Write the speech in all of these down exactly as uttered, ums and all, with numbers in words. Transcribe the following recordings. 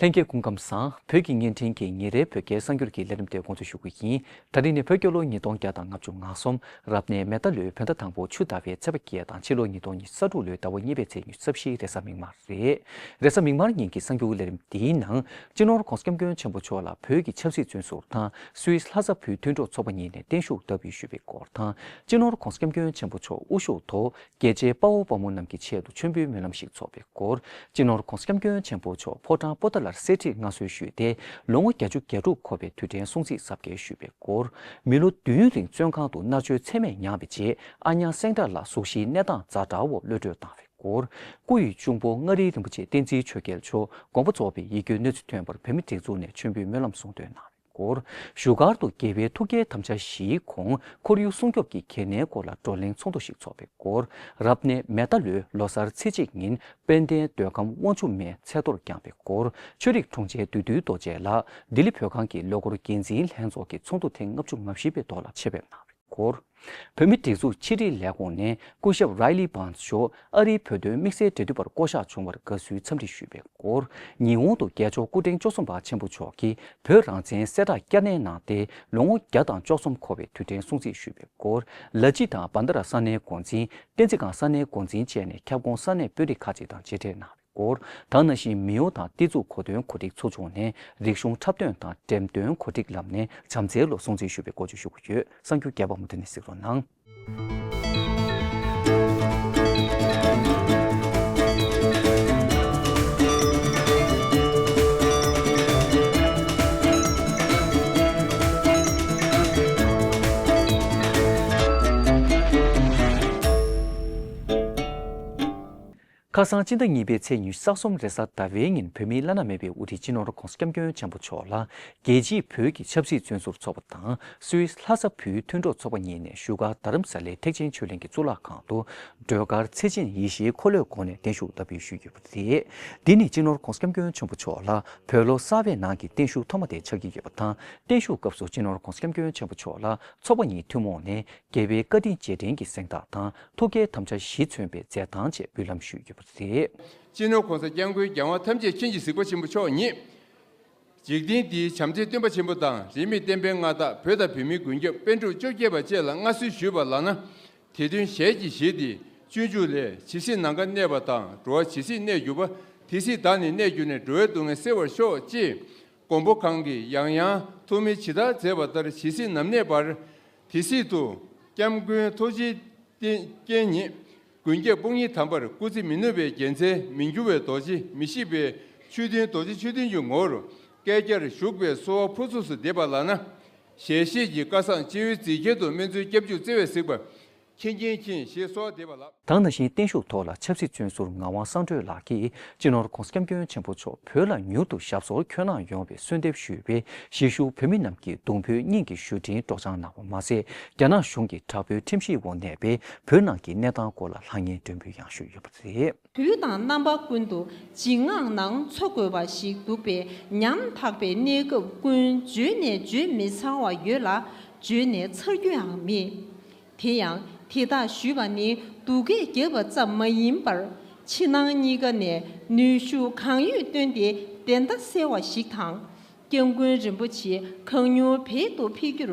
ལྷན་རྒྱས་སྐུ་ཁམས་བཟང་། བོད་ཀྱི་བརྙན་འཕྲིན་གྱི་ཉིན་རེའི་བོད་སྐད་གསར་འགྱུར་གྱི་ལས་རིམ་དེ་འགོ་འཛུགས་ཞུ་གི་ཡིན། ད་རིང་ནི་བོད་རྒྱལ་ལོ་ཉིས་སྟོང་བརྒྱ་དང་ལྔ་བཅུ་ང་གསུམ། རབ་གནས་མེ་རྟ་ལོའི་བོད་ཟླ་དང་པོ་ཆུ་ཟླ་བའི་ཚེས་པ་བརྒྱད་དང་ཕྱི་ལོ་ཉིས་སྟོང་ཉི་ཤུ་རྩ་དྲུག་ལོའི་ཟླ་བ་གཉིས་པའི་ཚེས་ཉི་ཤུ་རྩ་བཞི་རེས་གཟའ་མིག་དམར་རེད། རེས་གཟའ་མིག་དམར་ཉིན་གྱི་གསར་འགྱུར་ལས་རིམ་འདིའི་ནང་། སྤྱི་ནོར་༧གོང་ས་༧སྐྱབས་མགོན་ཆེན་པོ་མཆོག་ལ་བོད་ཀྱི་ཆབ་སྲིད་བཙོན་ཟུར་དང་སུད་སི་ལྷ་ས་བོད་མཐུན་གྲོགས་ཚོགས་པ་གཉིས་ནས་བརྟན་བཞུགས་བསྟར་འབུལ་ཞུས་པའི་སྐོར་དང་། སྤྱི་ནོར་༧གོང་ས་༧སྐྱབས་མགོན་ཆེན་པོ་མཆོག་དབུ་བཞུགས་ཐོག་རྒྱལ་གཅེས་དཔའ་བོ་དཔའ་མོ་རྣམས་ཀྱི་ཆེད་དུ་མཆོད་འབུལ་སྨོན་ལམ་ཞིག་ཚོགས་པའི་སྐོར། སྤྱི་ནོར་༧གོང་ས་༧སྐྱབས་མགོན་ཆེན་པོ་མཆོག་ཕོ་བྲང་པོ་ཏཱ་ལར་གསེར་ཁྲིར་མངའ་གསོལ་ཞུས་ཏེ། ལོ་ངོ་བརྒྱད་ཅུ་གྱ་དྲུག་འཁོར་བའི་དུས་དྲན་སྲུང་བརྩི་གཟབ་རྒྱས་ཞུས་པའི་སྐོར། མི་ལོ་བདུན་རིང་བཙོན་ཁང་དུ་མནར་གཅོད་ཚད་མེད་མྱངས་པའི་རྗེས། ཨ་ཉག་སེང་བྲག་ལ་གཟུགས་གཞིའི་གནས་སྟངས་ཛ་དྲག་འོག་གློད་བཀྲོལ་བཏང་བའི་སྐོར། སྐུ་ཡི་གཅུང་པོ་མངའ་རིས་རིན་པོ་ཆེ་བསྟན་འཛིན་ཆོས་རྒྱལ་མཆོག་དགོངས་པ་རྫོགས་པའི་ཡིད་སྐྱོའི་གནས་ཚུལ་ཐོན་པར་བོད་མི་སྒྲིག་འཛུགས་ནས་མཆོད་འབུལ་སྨོན་ལམ་གསུང་འདོན་གནང་བའི་སྐོར། བཞུགས་སྒར་དུ་རྒྱལ་བའི་ཐུགས་བསྐྱེད་དམ་བཅའ་བཞིའི་གོང་ཁོར་ཡུག་སྲུང་སྐྱོབ་ཀྱི་གལ་གནད་སྐོར་ལ་བགྲོ་གླེང་ཚོགས་འདུ་ཞིག་ཚོགས་པའི་སྐོར། རབ་གནས་མེ་རྟ་ལོའི་ལོ་གསར་ཚེས་གཅིག་ཉིན་དཔལ་ལྡན་མདོ་ཁམས་དབང་ཕྱུག་མའི་ཚལ་ཐོར་བསྐྱངས་པའི་སྐོར། ཆོས་རིག་དྲུང་ཆེ་བདུད་འདུལ་རྡོ་རྗེ་ལགས་ལྡི་ལི་བོད་ཁང་གི་ལོ་འཁོར་འགན་འཛིན་ལྷན་ཚོགས་ཀྱི་ཚོགས་འདུ་ཐེངས་ལྔ་བཅུ་ང་བཞི་པའི་ཐོག་ལ་ཆེད་ཕེབས་གནང་བའི་སྐོར། བོད་མིའི་སྒྲིག་འཛུགས་ཕྱི་དྲིལ་ལས་ཁུངས་ནས་སྐུ་ཞབས་རའི་ལི་བཱན་མཆོག་ཨ་རིའི་བོད་དོན་དམིགས་བསལ་འབྲེལ་མཐུད་པར་བསྐོ་གཞག་བྱུང་བར་དགའ་བསུའི་འཚམས་འདྲི་ཞུས་པའི་སྐོར། ཉི་ཧོང་དུ་རྒྱལ་མཆོག་སྐུ་ཕྲེང་བཅུ་གསུམ་པ་ཆེན་པོ་མཆོག་གིས་བོད་རང་བཙན་གསལ་བསྒྲགས་བསྐྱར་ནན་གནང་སྟེ། ལོ་ངོ་བརྒྱ་དང་བཅུ་གསུམ་འཁོར་བའི་དུས་དྲན་སྲུང་བརྩི་ཞུས་པའི་སྐོར། ལ་ཅི་དང་བན་ད་ར་ས་གནས་འགོ་འཛིན། བསྟན་འཛིན་སྒང་ས་གནས་འགོ་འཛིན་བཅས་ནས་ཁྱབ་ཁོངས་ས་གནས་དཔོན་རིགས་ཁག་ཅིག་དང་མཇལ་འཕྲད་གནང་བའི་སྐོར། ད་ནང་བཞིན་མི་ཡོང་དང་སྟེགས་འཛུགས་གོ་སྟོན་གོ་སྒྲིག་ཚོགས་ཆུང་ནས་རིག་གཞུང་འཁྲབ་སྟོན་དང་འགྲེམས་སྟོན་གོ་སྒྲིག་ལམ་ནས་བྱམས་བརྩེའི་ལོ་སྲུང་བརྩི་ཞུ་བའི་སྐོར་བརྗོད་ཞུ་གི་ཡོད། གསར་འགྱུར་རྒྱས་པ་མུ་མཐུད་ནས་གཟིགས་རོགས་གནང་། ཁ་སང་སྤྱི་ཟླ་གཉིས་པའི་ཚེས་ཉི་ཤུ་རྩ་གསུམ་རེས་གཟའ་ཟླ་བའི་ཉིན་བོད་མིའི་བླ་ན་མེད་པའི་དབུ་ཁྲིད་སྤྱི་ནོར་༧གོང་ས་༧སྐྱབས་མགོན་ཆེན་པོ་མཆོག་ལ། རྒྱལ་སྤྱིའི་བོད་ཀྱི་ཆབ་སྲིད་བཙོན་ཟུར་ཚོགས་པ་དང་སུད་སི་ལྷ་ས་བོད་མཐུན་གྲོགས་ཚོགས་པ་གཉིས་ནས་བཞུགས་སྒར་རྡ་རམ་ས་ལའི་ཐེག་ཆེན་ཆོས་གླིང་གི་གཙུག་ལག་ཁང་དུ་སྒྲོལ་དཀར་ཚེ་ཆེན་ཡེ་ཤེས་འཁོར་ལོའི་སྒོ་ནས་བརྟན་བཞུགས་བསྟར་འབུལ་ཞུས་ཡོད་པ་རེད། འདི་ནི་སྤྱི་ནོར་༧གོང་ས་༧སྐྱབས་མགོན་ཆེན་པོ་མཆོག་ལ་བོད་ལོ་གསར་བའི་ནང་གི་བརྟན་བཞུགས་ཐོག་མ་དེ་ཆགས་ཀྱི་ཡོད་པ་དང་། བརྟན་བཞུགས་སྐབས་སུ་སྤྱི་ནོར་༧གོང་ས་༧སྐྱབས་མགོན་ཆེན་པོ་མཆོག་ལ་ཚོགས་པ་གཉིས་ཐུན་མོང་ནས་རྒྱལ་བའི་བཀའ་དྲིན་རྗེས་དྲན་གྱི་གཟེངས་རྟགས་དང་ཐུགས་བསྐྱེད་དམ་བཅའ་བཞི་མཚོན་པའི་མཛད་དང་བཅས་འབུལ་ལམ་ཞུས་ཡོད་པ་རེད། སྤྱི་ནོར་༧གོང་ས་༧སྐྱབས་མགོན་རྒྱལ་དབང་ཐམས་ཅད་མཁྱེན་ཅིང་གཟིགས་པ་ཆེན་པོ་མཆོག་ཉིད། འཇིག་རྟེན་འདིའི་བྱམས་བརྩེའི་སྟོན་པ་ཆེན་པོ་དང་། རིས་མེད་བསྟན་པའི་མངའ་བདག་བོད་དང་བོད་མིའི་མགོན་སྐྱབས་པཎ་གྲུབ་བཅོ་བརྒྱད་པ་བཅས་ལ་མངའ་གསོལ་ཞུས་པ་ལགས་ན། དེ་དོན་ཞལ་གྱིས་བཞེས་ཏེ། སྤྱོད་འཇུག་ལས། ཇི་སྲིད་ནམ་མཁའ་གནས་པ་དང་། འགྲོ་བ་ཇི་སྲིད་གནས་གྱུར་པ། དེ་སྲིད་བདག་ནི་གནས་གྱུར་ནས། འགྲོ་བའི་སྡུག་བསྔལ་སེལ་བར་ཤོག་ཅེས། མགོན་པོ་གང་གིས་ཡང་ཡང་ཐུགས་སྨོན་ཇི་ལྟར་མཛད་པ་ལྟར། ཇི་སྲིད་ནམ་གནས་བར། དེ་སྲིད་དུ། སྐྱབས་མགོན་ཐུགས་རྗེའི་རྟེན་རྐྱེན་ཉིད། མགོན་སྐྱབས་དཔུང་གཉེན་དམ་པར། སྐུ་ཚེ་མི་ནུབ་པའི་རྒྱལ་མཚན། མི་འགྱུར་བའི་རྡོ་རྗེ། མི་ཤིགས་པའི་མཆོད་རྟེན། རྡོ་རྗེ་མཆོད་རྟེན་གྱི་ངོ་བོར། བསྐལ་བརྒྱར་བཞུགས་པའི་གསོལ་བ་ཕུར་ཚུགས་སུ་འདེབས་པ་ལགས་ན། ཞལ་བཞེས་ཀྱི་སྐལ་བཟང་སྤྱི་བོའི་མཛེས་རྒྱན་དུ། སྨན་བཙུན་སྐྱབས་འཇུག་བརྩེ་བས་གཟིགས་པ། མཁྱེན་མཁྱེན་མཁྱེན་ཞེས་གསོལ་བ་འདེབས་པ་ལགས། ད་ནང་བཞིན་བརྟན་བཞུགས་ཐོག་ལ་ཆབ་སྲིད་བཙོན་ཟུར་ངག་དབང་གསང་གྲོས་ལགས་ཀྱིས་སྤྱི་ནོར་༧གོང་ས་༧སྐྱབས་མགོན་ཆེན་པོ་མཆོག་བོད་ལ་མྱུར་དུ་ཞབས་སོར་འཁོད་གནང་ཡོང་བའི་གསོལ་འདེབས་ཞུས་པའི་གཞིས་བཞུགས་བོད་མི་རྣམས་ཀྱི་གདུང་འབོད་སྙིང་གི་ཞུ་འཕྲིན་སྒྲོག་སྦྱང་གནང་བ་མ་ཟད། རྒྱ་ནག་གཞུང་གི་དྲག་པོའི་ཁྲིམས་གཞིའི་འོག་གནས་པའི་བོད་ནང་གི་གནས་སྟངས་སྐོར་ལ་ལྷང་ངེའི་མགྲོན་འབོད་ཡང་ཞུས་ཡོད་པ་རེད། དུས་དང་རྣམ་པ་ཀུན་ཏུ་འཇིགས་དངངས་ནང་འཚོ་དགོས་པ་ཞིག་འདུག་པས། ཉམ་ཐག་པའི་གནས་སྐབས་ཀུན་བརྗོད་ནས་བརྗོད་མི་ཚར་བ་ཡོད་ལ། བརྗོད་ནས་ཚར་རྒྱུའང་མེད། དེ་ཡང་དེ་དག་ཞུས་པ་ནི་སྡུག་སྐད་རྒྱབ་པ་ཙམ་མ་ཡིན་པར། ཕྱི་ནང་གཉིས་ཀ་ནས་ནུས་ཤུགས་གང་ཡོད་བཏོན་ཏེ་བདེན་མཐའ་གསལ་བ་ཞིག་དང་། སྐྱབས་མགོན་རིན་པོ་ཆེ་གང་མྱུར་བོད་དུ་ཕེབས་རྒྱུར་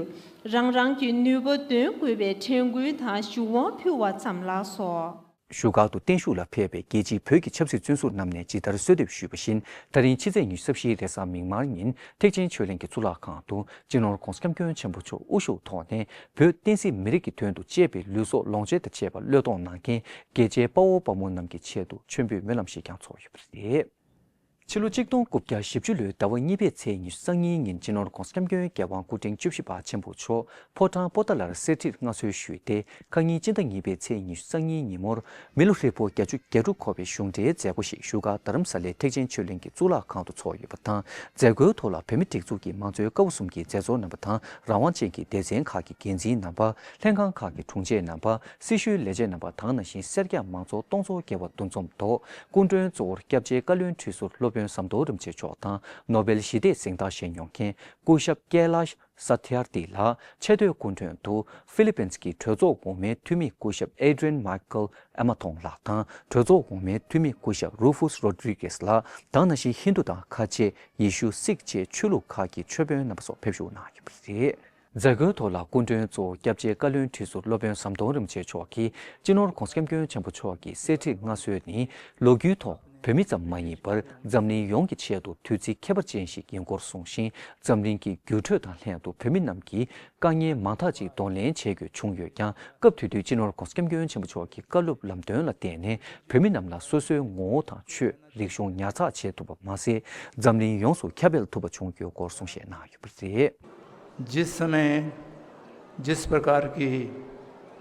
རང་རང་གི་ནུས་པ་འདོན་དགོས་པའི་དྲན་སྐུལ་དང་ཞུ་བ་ཕུལ་བ་ཙམ་ལགས་སོ། བཞུགས་སྒར་དུ་བརྟན་བཞུགས་ལ་ཕེབས་པའི་རྒྱལ་སྤྱིའི་བོད་ཀྱི་ཆབ་སྲིད་བཙོན་ཟུར་རྣམས་ནས་ཇི་ལྟར་གསོལ་འདེབས་ཞུས་པ་བཞིན། ད་རིང་ཕྱི་ཚེས་ཉི་ཤུ་རྩ་བཞི་རེས་གཟའ་མིག་དམར་ཉིན་ཐེག་ཆེན་ཆོས་གླིང་གི་གཙུག་ལག་ཁང་དུ་སྤྱི་ནོར་༧གོང་ས་༧སྐྱབས་མགོན་ཆེན་པོ་མཆོག་དབུ་བཞུགས་ཐོག་ནས་བོད་བསྟན་སྲིད་མི་རིགས་ཀྱི་དོན་དུ་གཅེས་པའི་ལུས་སྲོག་ལོངས་སྤྱོད་དང་བཅས་པ་བློས་གཏོང་གནང་མཁན་རྒྱལ་གཅེས་དཔའ་བོ་དཔའ་མོ་རྣམས་ཀྱི་ཆེད་དུ་མཆོད་འབུལ་སྨོན་ལམ་ཞིག་ཀྱང་ཚོགས་ཡོད་པ་རེད། ཕྱི་ལོ་ཆིག་སྟོང་དགུ་བརྒྱ་བཞི་བཅུ་ལོའི་ཟླ་བ་གཉིས་པའི་ཚེས་ཉི་ཤུ་རྩ་གཉིས་ཉིན་སྤྱི་ནོར་༧གོང་ས་༧སྐྱབས་མགོན་རྒྱལ་དབང་སྐུ་ཕྲེང་བཅུ་བཞི་པ་ཆེན་པོ་མཆོག་ཕོ་བྲང་པོ་ཏཱ་ལར་གསེར་ཁྲིར་མངའ་གསོལ་ཞུས་ཏེ། ཁ་ཉིན་སྤྱི་ཟླ་གཉིས་པའི་ཚེས་ཉི་ཤུ་རྩ་གཉིས་ཉིན་མོར་མི་ལོ་ཧྲིལ་པོ་བརྒྱད་ཅུ་གྱ་དྲུག་འཁོར་བའི་གཞུང་འབྲེལ་མཛད་སྒོ་ཞིག་བཞུགས་སྒར་རྡ་རམ་ས་ལའི་ཐེག་ཆེན་ཆོས་གླིང་གི་གཙུག་ལག་ཁང་དུ་ཚོགས་ཡོད་པ་དང་། མཛད་སྒོའི་ཐོག་ལ་བོད་མིའི་སྒྲིག་འཛུགས་ཀྱི་མང་གཙོའི་ཀ་བ་གསུམ་གྱི་མཛད་གཙོ་རྣམ་པ་དང་། རང་དབང་ཅན་གྱི་སྡེ་ཚན་ཁག་གི་འགན་འཛིན་རྣམ་པ། ལྷན་ཁང་ཁག་གི་དྲུང་ཆེ་རྣམ་པ། སྲི་ཞུའི་ལས་བྱེད་རྣམ་པ་དང་། ནང་བཞིན་སེར་སྐྱ་མང་ཚོགས་སྟོང་ཚོ་བརྒལ་བ་འདུ་འཛོམས་ཐོག་སྐུ་མགྲོན་གཙོ་བོར་སྐྱབས་རྗེ་བཀའ་བློན་ཁྲི་ཟུར་སློབ་ དཔོན་ཟམ་གདོང་རིན་པོ་ཆེ་མཆོག་དང་ནོ་བེལ་ཞི་བདེའི་གཟེངས་རྟགས་བཞེས་མྱོང་མཁན་སྐུ་ཞབས་ཀེ་ལཱཤ་ས་ཐི་ཨར་ཏི་ལགས་ཆེས་མཐོའི་སྐུ་མགྲོན་དུ་ཧྥི་ལི་པིན་གྱི་གྲོས་ཚོགས་འོག་མའི་འཐུས་མི་སྐུ་ཞབས་ཨེ་ཌི་རི་ཡན་མཱ་ཀལ་ཨེ་མ་ཐོང་ལགས་དང་གྲོས་ཚོགས་འོག་མའི་འཐུས་མི་སྐུ་ཞབས་རུ་ཕུས་རོ་ཌི་རི་གེས་ལགས་དང་ནང་བཞིན་ཧིན་དུ་དང་ཁ་ཆེ་ཡེ་ཤུ་སིག་བཅས་ཆོས་ལུགས་ཁག་གི་ཆོས་དཔོན་རྣམ་པ་སོགས་ཕེབས་ཞུགས་གནང་ཡོད་པ་རེད། མཛད་སྒོའི་ཐོག་ལ་སྐུ་མགྲོན་གཙོ་བོ་སྐྱབས་རྗེ་བཀའ་བློན་ཁྲི་ཟུར་སློབ་དཔོན་ཟམ་གདོང་རིན་པོ་ཆེ་མཆོག་གིས་སྤྱི་ནོར་༸གོང་ས་༸སྐྱབས་མགོན་ཆེན་པོ་མཆོག་གི་གསེར་ཁྲིར་མངའ་གསོལ་ནི་ལོ་རྒྱུས་ཐོག་བོད་མི་ཙམ་མ་ཡིན་པར་འཛམ་གླིང་ཡོངས་ཀྱི་ཆེད་དུ་དུས་ཚིགས་ཁྱད་པར་ཅན་ཞིག་ཡིན་སྐོར་གསུངས་ཤིང་། འཛམ་གླིང་གི་འགྱུར་འགྲོས་དང་ལྷན་དུ་བོད་མི་རྣམས་ཀྱིས་དཀའ་ངལ་མང་དག་ཅིག་གདོང་ལེན་བྱེད་དགོས་བྱུང་ཡོད་ཀྱང་། སྐབས་དེ་དུས་སྤྱི་ནོར་༸གོང་ས་༸སྐྱབས་མགོན་ཆེན་པོ་མཆོག་གི་བཀའ་སློབ་ལམ་སྟོན་ལ་བརྟེན་ནས་བོད་མི་རྣམས་ལ་སོ་སོའི་ངོ་བོ་དང་ཆོས། རིག་གཞུང་ཉར་ཚགས་བྱེད་ཐུབ་པ་མ་ཟད། འཛམ་གླིང་ཡོངས་སུ་ཁྱབ་སྤེལ་ཐུབ་པ་བྱུང་ཡོད་སྐོར་གསུང་བཤད་གནང་ཡོད་པ་རེད། जिस समय जिस प्रकार की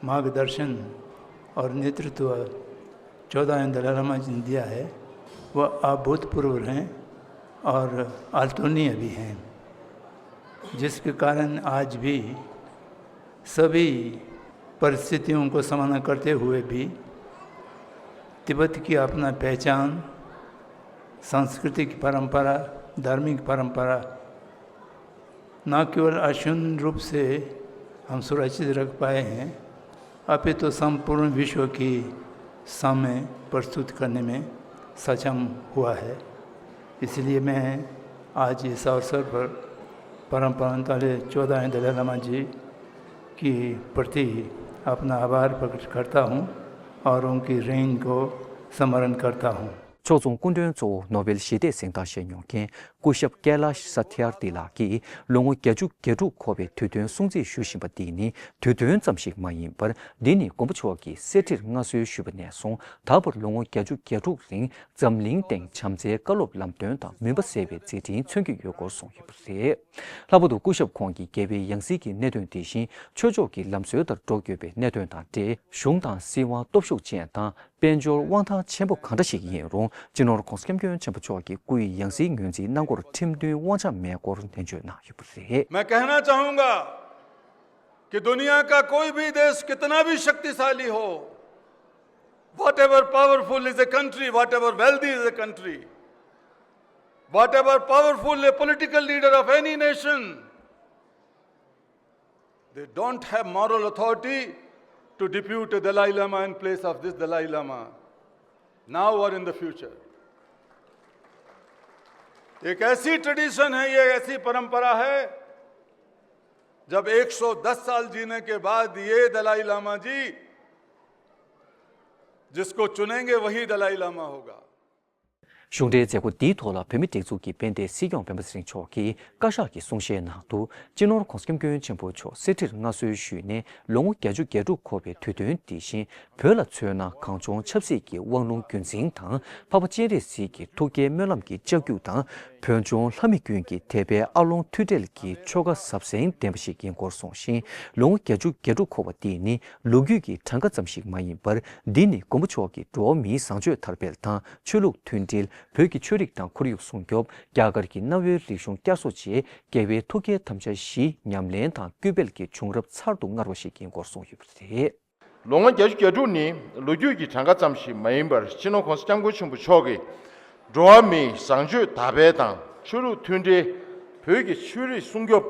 मार्गदर्शन और नेतृत्व चौदहवें दलाई लामा जी ने दिया है, वह अभूतपूर्व हैं और अतुलनीय भी हैं, जिसके कारण आज भी सभी परिस्थितियों को सामना करते हुए भी तिब्बत की अपना पहचान, सांस्कृतिक परंपरा, धार्मिक परंपरा न केवल अक्षुण्ण रूप से हम सुरक्षित रख पाए हैं, अपितु संपूर्ण विश्व की सामने प्रस्तुत करने में सक्षम हुआ है। इसलिए मैं आज इस अवसर पर परम पूज्य चौदहवें दलाई लामा जी के प्रति अपना आभार प्रकट करता हूँ और उनकी ऋण को स्मरण करता हूँ। ཕྱོགས་མཚུངས་སྐུ་མགྲོན་གཙོ་བོ་ནོ་བེལ་ཞི་བདེའི་གཟེངས་རྟགས་བཞེས་མྱོང་མཁན་སྐུ་ཞབས་ཀེ་ལཱཤ་ས་ཐི་ཨར་ཏི་ལགས་ཀྱིས་ལོ་ངོ་བརྒྱད་ཅུ་གྱ་དྲུག་འཁོར་བའི་དུས་སྟོན་སྲུང་བརྩི་ཞུ་བཞིན་པ་འདི་ནི་དུས་སྟོན་ཙམ་ཞིག་མ་ཡིན་པར། འདི་ནི་མགོན་པོ་མཆོག་གིས་གསེར་ཁྲིར་མངའ་གསོལ་ཞུས་པ་ནས་བཟུང་ད་བར་ལོ་ངོ་བརྒྱད་ཅུ་གྱ་དྲུག་རིང་འཛམ་གླིང་སྟེང་བྱམས་བརྩེའི་བཀའ་སློབ་ལམ་སྟོན་དང་མུན་པ་སེལ་བའི་མཛད་འཕྲིན་མཚོན་གྱི་ཡོད་སྐོར་གསུངས་ཡོད་པ་རེད། ལྷག་པར་དུ་སྐུ་ཞབས་ཁོང་གིས་རྒྱལ་བའི་ཡང་སྲིད་ཀྱི་གནད་དོན་དེ་བཞིན་ཆོས་ཕྱོགས་ཀྱི་ལམ་སྲོལ་ལྟར་འགྲོ་དགོས་པའི་གནད་དོན་དང་འབྲེལ་གཞུང་དང་སྲིད་དབང་སྟོབས་ཤུགས་ཅན་དང་། དཔལ་འབྱོར་དབང་ཐང་ཆེན་པོ་གང་འདྲ་ཞིག་ཡིན་རུང་སྤྱི་ནོར་༸གོང་ས་༸སྐྱབས་མགོན་ཆེན་པོ་མཆོག་གི་སྐུའི་ཡང་སྲིད་ངོས་འཛིན་གནང་སྐོར་ཁྲིམས་མཐུན་དབང་ཆ་མེད་སྐོར་ནན་བརྗོད་གནང་ཡོད་པ་རེད། मैं कहना चाहूंगा कि दुनिया का कोई भी देश कितना भी शक्तिशाली हो, whatever powerful is a country, whatever wealthy is a country, whatever powerful a political leader of any nation, they don't have moral authority to depute a Dalai Lama in place of this Dalai Lama, now or in the future. एक ऐसी ट्रेडिशन है, ये ऐसी परंपरा है, जब एक सौ दस साल जीने के बाद ये दलाई लामा जी जिसको चुनेंगे, वही दलाई लामा होगा। གཞུང་འབྲེལ་མཛད་སྒོ་འདིའི་ཐོག་ལ་བོད་མིའི་སྒྲིག་འཛུགས་ཀྱི་དཔལ་ལྡན་སྲིད་སྐྱོང་སྤེན་པ་ཚེ་རིང་མཆོག་གིས་བཀའ་ཤག་གི་གསུང་བཤད་ནང་དུ། སྤྱི་ནོར་༸གོང་ས་༸སྐྱབས་མགོན་ཆེན་པོ་མཆོག་གསེར་ཁྲིར་མངའ་གསོལ་ཞུས་ནས་ལོ་ངོ་བརྒྱད་ཅུ་གྱ་དྲུག་འཁོར་བའི་དུས་སྟོན་དེ་བཞིན། བོད་ལ་མཚོན་ན་གངས་ལྗོངས་ཆབ་སྲིད་ཀྱི་དབང་ལུང་རྒྱུན་འཛིན་དང་། འཕགས་པ་སྤྱན་རས་གཟིགས་ཀྱི་ཐུགས་བསྐྱེད་སྨོན་ལམ་གྱི་ལྕགས་ཀྱུ་དང་། བོད་ལྗོངས་ལྷ་མི་ཀུན་གྱི་དད་པའི་ཨ་ལོང་མཐུན་འབྲེལ་གྱི་ཆོ་ག་ཟབ་གསང་ལྡན་པ་ཞིག་ཡིན་སྐོར་གསུངས་ཤིང་། ལོ་ངོ་བརྒྱད་ཅུ་གྱ་དྲུག་འཁོར་བ་འདི་ནི་ལོ་རྒྱུས་ཀྱི་གྲངས་ཀ་ཙམ་ཞིག་མ་ཡིན་པར། འདི་ནི་མགོན་པོ་མཆོག་གིས་འགྲོ་བ་མིའི་བཟང་སྤྱོད་དར་སྤེལ་དང་། ཆོས་ལུགས་མཐུན་སྒྲིལ། བོད་ཀྱི་ཆོས་རིག་དང་ཁོར་ཡུག་སྲུང་སྐྱོབ། རྒྱ་གར་གྱི་གནའ་བོའི་རིག་གཞུང་བསྐྱར་གསོ་བཅས་རྒྱལ་བའི་ཐུགས་བསྐྱེད་དམ་བཅའ་བཞིའི་ཉམས་ལེན་དང་སྐུལ་སྤེལ་གྱི་བྱུང་རབས་ཚར་དུ་དངར་བ་ཞིག་ཡིན་སྐོར་གསུངས་ཡོད་པ་རེད། ལོ་ངོ་བརྒྱད་ཅུ་གྱ་དྲུག་ནི་ལོ་རྒྱུས་ཀྱི་གྲངས་ཀ་ཙམ་ཞིག་མ་ཡིན་པར། སྤྱི་ནོར་༸གོང་ས་༸སྐྱབས་མགོན་ཆེན་པོ་མཆོག་གིས་འགྲོ་བ་མིའི་བཟང་སྤྱོད་དར་སྤེལ་དང་། ཆོས་ལུགས་མཐུན་སྒྲིལ། བོད་ཀྱི་ཆོས་རིག་སྲུང་སྐྱོབ།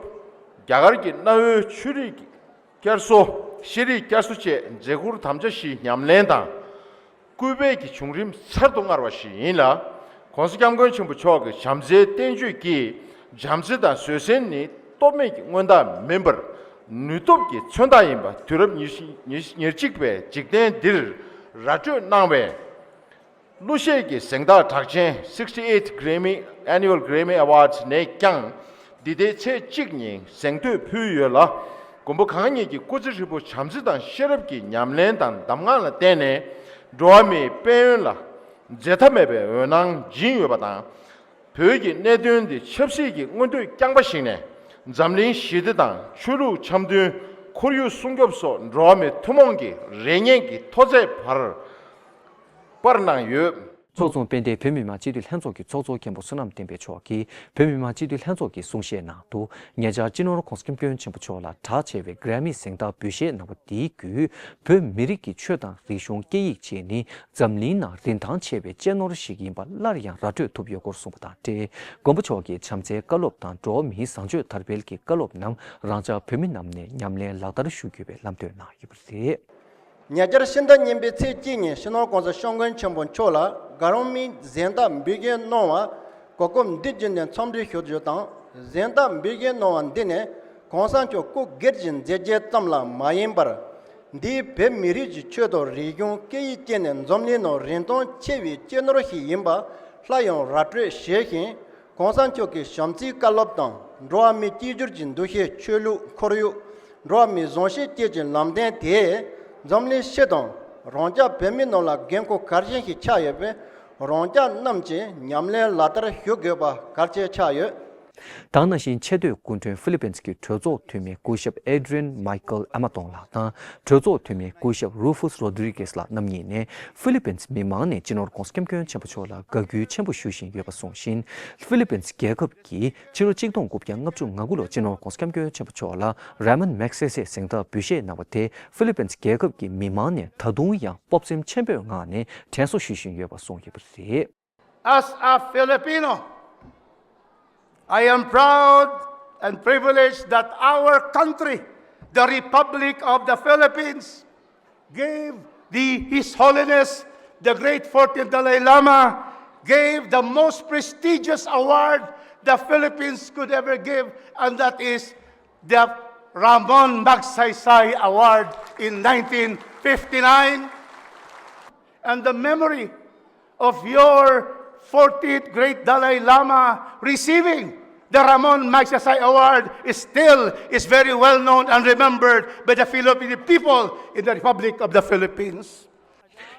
རྒྱ་གར་གྱི་གནའ་བོའི་ཆོས་རིག་བསྐྱར་གསོ། ཤེས་རིག་བསྐྱར་གསོ་བཅས་མཛད་ཁུར་དམ་བཅའ་བཞིའི་ཉམས་ལེན་དང་། སྐུལ་སྤེལ་གྱི་བྱུང་རིམ་ཚར་དུ་དངར་བ་ཞིག་ཡིན་ལ། ༸གོང་ས་༸སྐྱབས་མགོན་ཆེན་པོ་མཆོག་གི་བྱམས་བརྩེའི་བསྟན་བཅོས་ཀྱིས། བྱམས་བརྩེ་དང་བཟོད་བསྲན་ནི་སྟོབས་མེད་ཀྱི་མངོན་རྟགས་མིན་པར། ནུས་སྟོབས་ཀྱི་མཚོན་རྟགས་ཡིན་པ། དུས་རབས་ཉེར་གཅིག་པའི་འཇིག་རྟེན་འདིར་ར་སྤྲོད་གནང་བའི་གླུ་གཞས་ཀྱི་གཟེངས་རྟགས་གྲགས་ཅན་sixty eighth Grammy Annual Grammy Awards ནས་ཀྱང་འདི་ཟླའི་ཚེས་གཅིག་ཉིན་གཟེངས་བསྟོད་ཕུལ་ཡོད་ལ། མགོན་པོ་གང་ཉིད་ཀྱི་སྐུ་ཚེ་ཧྲིལ་པོ་བྱམས་བརྩེ་དང་ཤེས་རབ་ཀྱི་ཉམས་ལེན་དང་གདམས་ངག་ལ་བརྟེན་ནས་འགྲོ་བ་མིའི་དཔལ་ཡོན་ལ་འཛད་མཐའ་མེད་པའི་འོད་སྣང་སྦྱིན་ཡོད་པ་དང་། བོད་ཀྱི་གནད་དོན་འདི་ཆབ་སྲིད་ཀྱི་མངོན་འདོད་རྐྱང་པ་ཞིག་ནས་འཛམ་གླིང་ཞི་བདེ་དང་ཆོས་ལུགས་འཆམ་མཐུན། ཁོར་ཡུག་སྲུང་སྐྱོབ་སོགས་འགྲོ་བ་མིའི་ཐུན་མོང་གི་རེ་སྙེག་གི་མཐོ་ཚད་བར་སྤར་གནང་ཡོད། ཚོགས་ཚོང་དཔལ་ལྡན་བོད་མི་མང་སྤྱི་འཐུས་ལྷན་ཚོགས་ཀྱི་ཚོགས་གཙོ་མཁན་པོ་བསོད་ནམས་བསྟན་འཕེལ་མཆོག་གིས་བོད་མི་མང་སྤྱི་འཐུས་ལྷན་ཚོགས་ཀྱི་གསུང་བཤད་ནང་དུ། ཉེ་ཆར་སྤྱི་ནོར་༧གོང་ས་༧སྐྱབས་མགོན་ཆེན་པོ་མཆོག་ལ་གྲགས་ཆེ་བའི་གྷ་ར་མི་གཟེངས་རྟགས་འབུལ་བཞེས་གནང་བ་དེའི་བརྒྱུད། བོད་མི་རིགས་ཀྱི་ཆོས་དང་རིག་གཞུང་སྐད་ཡིག་བཅས་ནི་འཛམ་གླིང་ནང་རིན་ཐང་ཆེ་བའི་གཅེས་ནོར་ཞིག་ཡིན་པ་སླར་ཡང་ར་སྤྲོད་ཐུབ་ཡོད་སྐོར་གསུངས་པ་དང་འབྲེལ། མགོན་པོ་མཆོག་གིས་བྱམས་བརྩེའི་བཀའ་སློབ་དང་འགྲོ་བ་མིའི་བཟང་སྤྱོད་དར་སྤེལ་གྱི་བཀའ་སློབ་རྣམས་རང་ཅག་བོད་མི་རྣམས་ནས་ཉམས་ལེན་ལག་བསྟར་ཞུ་རྒྱུ་བའི་ལམ་སྟོན་གནང་ཡོད་པ་རེད། ཉེ་ཆར་ཕྱི་ཟླ་གཉིས་པའི་ཚེས་གཅིག་ཉིན་སྤྱི་ནོར་༧གོང་ས་༧སྐྱབས་མགོན་ཆེན་པོ་མཆོག་ལ་གྷ་ར་མི་གཟེངས་རྟགས་འབུལ་བཞེས་གནང་བ་གོ་སྐབས་འདི་བརྒྱུད་ནས་འཚམས་འདྲི་ཞུ་རྒྱུ་དང་། གཟེངས་རྟགས་འབུལ་བཞེས་གནང་བ་འདི་ནི་༧གོང་ས་མཆོག་སྐུ་སྒེར་གྱི་མཛད་རྗེས་ཙམ་ལ་མ་ཡིན་པར། འདིས་བོད་མི་རིགས་ཀྱི་ཆོས་དང་རིག་གཞུང་སྐད་ཡིག་བཅས་ནི་འཛམ་གླིང་ནང་རིན་ཐང་ཆེ་བའི་གཅེས་ནོར་ཞིག་ཡིན་པ་སླར་ཡང་ར་སྤྲོད་བྱས་ཤིང་། ༧གོང་ས་མཆོག་གི་བྱམས་བརྩེའི་བཀའ་སློབ་དང་འགྲོ་བ་མིའི་གཅིག་གྱུར་གྱི་འདུ་ཤེས། ཆོས་ལུགས། ཁོར་ཡུག། འགྲོ་བ་མིའི་བཟང་སྤྱོད་བཅས་ཀྱི་ལམ་སྟོན་དེས་འཛམ་གླིང་སྤྱི་དང་རང་ཅག་བོད་མི་རྣམས་ལ་འགན་ཁུར་གལ་ཆེན་ཞིག་ཆགས་ཡོད་པས། རང་ཅག་རྣམས་ཀྱིས་ཉམས་ལེན་ལག་བསྟར་ཞུ་དགོས་པ་གལ་ཆེ་ཆགས་ཡོད། ད་ག་ནང་བཞིན་ཆེས་མཐོའི་སྐུ་མགྲོན་ཧྥི་ལི་པིན་གྱི་གྲོས་ཚོགས་འཐུས་མི་སྐུ་ཞབས་ཨེ་ཌི་རི་ཡན་མཱི་ཀལ་ཨ་མ་ཏོང་ལགས་དང་། གྲོས་ཚོགས་འཐུས་མི་སྐུ་ཞབས་རུ་ཕུས་རོ་དི་རི་ཀེས་ལགས་རྣམ་གཉིས་ནས་ཧྥི་ལི་པིན་མི་མང་ནས་སྤྱི་ནོར་༧གོང་ས་༧སྐྱབས་མགོན་ཆེན་པོ་མཆོག་ལ་དགའ་གུས་ཆེན་པོ་ཞུ་བཞིན་ཡོད་པ་གསུངས་ཤིང་། ཧྥི་ལི་པིན་རྒྱལ་ཁབ་ཀྱིས་ཕྱི་ལོ་གཅིག་སྟོང་དགུ་བརྒྱ་ལྔ་བཅུ་ང་དགུ་ལོར་སྤྱི་ནོར་༧གོང་ས་༧སྐྱབས་མགོན་ཆེན་པོ་མཆོག་ལ་ར་མོན་མེག་སེ་སེ་གཟེངས་རྟགས་འབུལ་བཞེས་གནང་བ་དེ་ཧྥི་ལི་པིན་རྒྱལ་ཁབ་ཀྱི་མི་མང་ནས་ད་དུང་ཡང་སྤོབས་སེམས་ཆེན་པོའི་ངང་ནས་དྲན་གསོ་ཞུ་བཞིན་ཡོད་པ་གསུངས་ཡོད་པ་རེད། As a Filipino, I am proud and privileged that our country, the Republic of the Philippines, gave the, His Holiness the Great fourteenth Dalai Lama, gave the most prestigious award the Philippines could ever give, and that is the Ramon Magsaysay Award in nineteen fifty-nine. And the memory of your fourteenth Great Dalai Lama receiving the Ramon Magsaysay Award is still is very well known and remembered by the Filipino people in the Republic of the Philippines.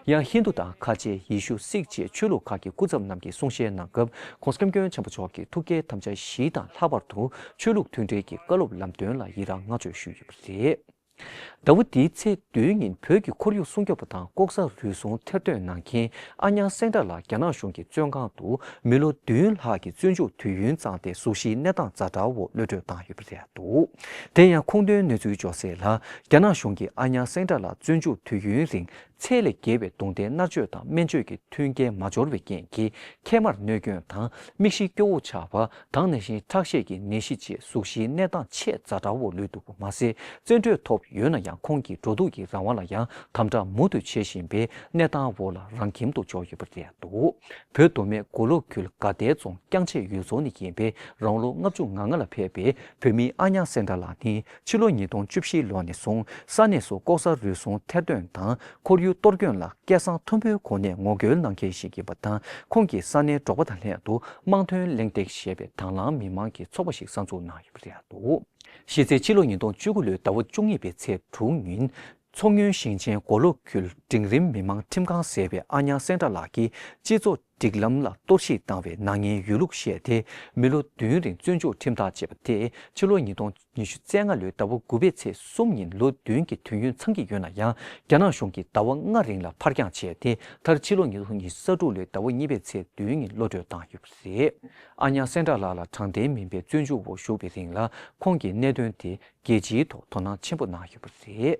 ཡང་ཧིན་དུ་དང་ཁ་ཆེ་ཡེ་ཤུ་སིག་བཅས་ཆོས་ལུགས་ཁག་གི་སྐུ་ཚབ་རྣམས་ཀྱིས་གསུང་བཤད་གནང་སྐབས། ༧གོང་ས་༧སྐྱབས་མགོན་ཆེན་པོ་མཆོག་གི་ཐུགས་བསྐྱེད་དམ་བཅའ་བཞི་དང་ལྷག་པར་དུ་ཆོས་ལུགས་མཐུན་འབྲེལ་གྱི་བཀའ་སློབ་ལམ་སྟོན་ལ་ཡི་རངས་བསྔགས་བརྗོད་ཞུས་ཡོད་པ་རེད། ཟླ་བ་འདིའི་ཚེས་བདུན་ཉིན་བོད་ཀྱི་ཁོར་ཡུག་སྲུང་སྐྱོབ་པ་དང་ལྐོག་ཟ་རུལ་སུངས་ཐེར་འདོན་གནང་མཁན་ཨ་ཉག་སེང་བྲག་ལགས་རྒྱ་ནག་གཞུང་གི་བཙོན་ཁང་དུ་མི་ལོ་བདུན་ལྷག་གི་བཙོན་འཇུག་དུས་ཡུན་བརྩམས་ཏེ་གཟུགས་གཞིའི་གནས་སྟངས་ཛ་དྲག་འོག་གློད་གྲོལ་བཏང་ཡོད་པ་རེད་འདུག་དེ་ཡང་ཁུངས་ལྡན་གནས་ཚུལ་འབྱོར་གསལ་ལ། རྒྱ་ནག་གཞུང་གིས་ཨ་ཉག་སེང་བྲག་ལགས་བཙོན་འཇུག་དུས་ཡུན་རིང་ཚད་ལས་བརྒལ་བའི་རྡུང་རྡེག་མནར་གཅོད་དང་སྨན་བཅོས་ཀྱི་མཐུན་རྐྱེན་མ་འབྱོར་བའི་རྐྱེན་གྱིས་མཁལ་མར་གནོད་སྐྱོན་དང་མིག་ཤེལ་སྐྱོ་བོ་ཆགས་པ་དང་། ནང་བཞིན་ཁྲག་ཤེད་ཀྱི་ནད་གཞི་བཅས་གཟུགས་གཞིའི་གནས་སྟངས་ཆེས་ཛ་དྲག་འོག་ལུས་འདུག་པ་མ་ཟད། བཙོན་གྲོལ་ཐོབ་ཡོད་ན་ཡང་ཁོང་གི་འགྲོ་འདུག་གི་རང་དབང་ལ་ཡང་དམ་དྲག་མུ་མཐུད་བྱེད་བཞིན་པའི་གནས་སྟངས་འོག་ལ་རང་ཁྱིམ་དུ་འབྱོར་ཡོད་པ་རེད་འདུག་བོད་མདོ་སྨད་མགོ་ལོག་ཁུལ་དགའ་ལྡན་རྫོང་རྐྱང་ཆད་ཡུལ་ཚོ་ནས་ཡིན་པའི་རང་ལོ་ལྔ་བཅུ་ང་ལྔ་ལ་ཕེབས་པའི་བོད་མི་ཨ་ཉག་སེང་བྲག་ལགས་ནི་ཕྱི་ལོ་ཉིས་སྟོང་བཅུ་བཞི་ལོ་ནས་བཟུང་ས་གནས་སུ་ལྐོག་ཟ་རུལ་སུངས་ཐེར་འདོན་དང་ཁོར་ཡུག་གཏོར་སྐྱོན་ལ་སྐད་གསང་མཐོན་པོའི་སྒོ་ནས་ངོ་རྒོལ་གནང་མཁན་ཞིག་ཡིན་པ་དང་། ཁོང་གིས་ས་གནས་འབྲོག་པ་དང་ལྷན་དུ་དམངས་དོན་གླེང་སྟེགས་ཞེས་པའི་དང་བླངས་མི་མང་གི་ཚོགས་པ་ཞིག་གསར་འཛུགས་གནང་ཡོད་པ་རེད་འདུག་གཞི་རྩའི་ཕྱི་ལོ་ཉིས་སྟོང་བཅུ་དགུ་ལོའི་ཟླ་བ་བཅུ་གཉིས་པའི་ཚེས་དྲུག་ཉིན། མཚོ་སྔོན་ཞིང་ཆེན་མགོ་ལོག་ཁུལ་འབྲིང་རིམ་མི་དམངས་ཁྲིམས་ཁང་ཟེར་བའི་ཨ་ཉག་སེང་བྲག་ལགས་ཀྱིས་སྤྱི་ཚོགས་སྒྲིག་ལམ་ལ་གཏོར་བཤིག་བཏང་བའི་ནག་ཉེས་ཡོད་ལུགས་བཤད་དེ། མི་ལོ་བདུན་རིང་བཙོན་འཇུག་ཁྲིམས་ཐག་བཅད་པ་དེས་ཕྱི་ལོ་ཉིས་སྟོང་ཉི་ཤུ་རྩ་ལྔ་ལོའི་ཟླ་བ་དགུ་པའི་ཚེས་གསུམ་ཉིན་ལོ་བདུན་གྱི་དུས་ཡུན་འཚང་གི་ཡོད་ན་ཡང་། རྒྱ་ནག་གཞུང་གིས་ཟླ་བ་ལྔ་རིང་ལ་ཕར་འགྱངས་བྱས་ཏེ། མཐར་ཕྱི་ལོ་ཉིས་སྟོང་ཉི་ཤུ་རྩ་དྲུག་ལོའི་ཟླ་བ་གཉིས་པའི་ཚེས་བདུན་ཉིན་གློད་གྲོལ་བཏང་ཡོད་པ་རེད། ཨ་ཉག་སེང་བྲག་ལགས་ལ་དྲང་བདེན་མིན་པའི་བཙོན་འཇུག་འོག་བཞུགས་པའི་རིང་ལ། ཁོང་གིས་གནད་དོན་དེ་རྒྱལ་སྤྱིའི་ཐོག་དོ་སྣང་ཆེན་པོ་གནང་ཡོད་པ་རེད།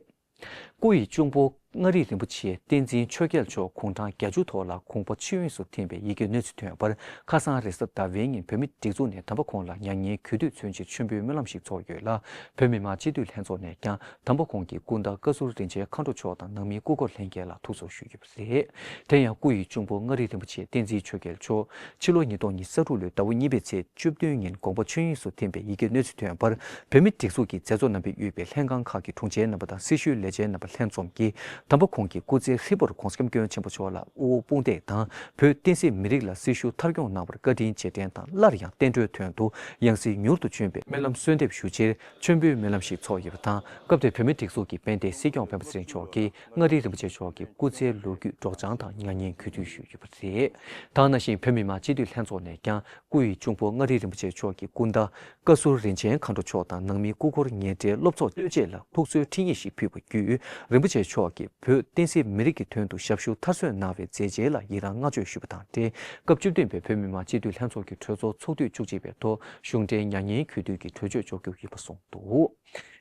སྐུ་ཡི་གཅུང་པོ་མངའ་རིས་རིན་པོ་ཆེ་བསྟན་འཛིན་ཆོས་རྒྱལ་མཆོག་དགུང་གྲངས་བརྒྱད་ཅུ་ཐོག་ལ་དགོངས་པ་མཆོད་ཡོན་སུ་ཐིམ་པའི་ཡི་གེ་གནས་ཚུལ་ཐོན་པར། ཁ་སང་རེས་གཟའ་ཟླ་བའི་ཉིན་བོད་མིའི་སྒྲིག་འཛུགས་ནས་དམ་པ་ཁོང་ལ་མྱ་ངན་གུས་འདུད་མཚོན་ཕྱིར་མཆོད་འབུལ་སྨོན་ལམ་ཞིག་ཚོགས་ཡོད་ལ། བོད་མི་མང་སྤྱི་འཐུས་ལྷན་ཚོགས་ནས་ཀྱང་དམ་པ་ཁོང་གི་སྐུ་ཟླ་བཀའ་ཟུར་རིན་ཆེན་མཁའ་འགྲོ་མཆོག་དང་ནང་མི་སྐུ་འཁོར་ལྷན་རྒྱས་ལ་ཐུགས་གསོ་ཞུས་ཡོད་པ་རེད། དེ་ཡང་སྐུ་ཡི་གཅུང་པོ་མངའ་རིས་རིན་པོ་ཆེ་བསྟན་འཛིན་ཆོས་རྒྱལ་མཆོག་ཕྱི་ལོ་ཉིས་སྟོང་ཉི་ཤུ་རྩ་དྲུག་ལོའི་ཟླ་བ་གཉིས་པའི་ཚེས་བཅུ་བདུན་ཉིན་དགོངས་པ་མཆོད་ཡོན་སུ་ཐིམ་པའི་ཡི་གེ་གནས་ཚུལ་ཐོན་པར། བོད་མིའི་སྒྲིག་འཛུགས་ཀྱི་མཛད་གཙོ་རྣམ་པས་དབུས་པའི་ལྷན་ཁང་ཁག་གི་དྲུང་ཆེ་རྣམ་པ་དང་སྲི་ཞུའི་ལས་བྱེད་རྣམ་པ་ལྷན་འཛོམས་ཀྱིས་དམ་པ་ཁོང་གི་སྐུ་ཚེ་ཧྲིལ་པོར་གོང་ས་སྐྱབས་མགོན་ཆེན་པོ་མཆོག་ལ་དབུ་འོག་དཔུང་འདེགས་དང་བོད་བསྟན་སྲིད་མི་རིགས་ལ་སྲི་ཞུ་མཐར་འཁྱོངས་གནང་བར་བཀའ་དྲིན་རྗེས་དྲན་དང་སླར་ཡང་བསྟན་འགྲོའི་དོན་དུ་ཡང་སྲིད་མྱུར་དུ་བྱོན་པའི་སྨོན་ལམ་གསོལ་འདེབས་ཞུ་ཕྱིར་མཆོད་འབུལ་སྨོན་ལམ་ཞིག་ཚོགས་ཡོད་པ་དང་། སྐབས་དེར་བོད་མིའི་སྒྲིག་འཛུགས་ཀྱི་དཔལ་ལྡན་སྲིད་སྐྱོང་སྤེན་པ་ཚེ་རིང་མཆོག་གིས་མངའ་རིས་རིན་པོ་ཆེ་མཆོག་གི་སྐུ་ཚེའི་ལོ་རྒྱུས་སྒྲོག་སྦྱང་དང་མྱ་ངན་གུས་འདུད་ཞུས་ཡོད་པ་རེད། ད་ག་ནང་བཞིན་བོད་མི་མང་སྤྱི་འཐུས་ལྷན་ཚོགས་ནས་ཀྱང་སྐུ་ཡི་གཅུང་པོ་མངའ་རིས་རིན་པོ་ཆེ་མཆོག་གི་སྐུ་ཟླ་བཀའ་ཟུར་རིན་ཆེན་མཁའ་འགྲོ་མཆོག་དང་ནང་མི་སྐུ་འཁོར་ཉེ་གྲས་སློབ་ཚོགས་ལྟོས་བཅས་ལ་ཐུགས་གསོའི་འཕྲིན་ཡིག་ཞིག་ཕུལ་བ་བརྒྱུད། རིན་པོ་ཆེ་མཆོག་གི་ བོད་བསྟན་སྲིད་མི་རིགས་ཀྱི་དོན་དུ་ཞབས་ཞུ་མཐར་སོན་གནང་བའི་མཛད་རྗེས་ལ་ཡི་རངས་བསྔགས་བརྗོད་ཞུས་པ་དང་འབྲེལ། སྐབས་བཅུ་བདུན་པའི་བོད་མི་མང་སྤྱི་འཐུས་ལྷན་ཚོགས་ཀྱི་གྲོས་ཚོགས་ཚོགས་དུས་བཅུ་གཅིག་པའི་ཐོག་གཞུང་འབྲེལ་མྱ་ངན་གུས་འདུད་ཀྱི་གྲོས་ཆོད་ཆོག་རྒྱུ་ཡིན་པ་གསུངས་འདུག་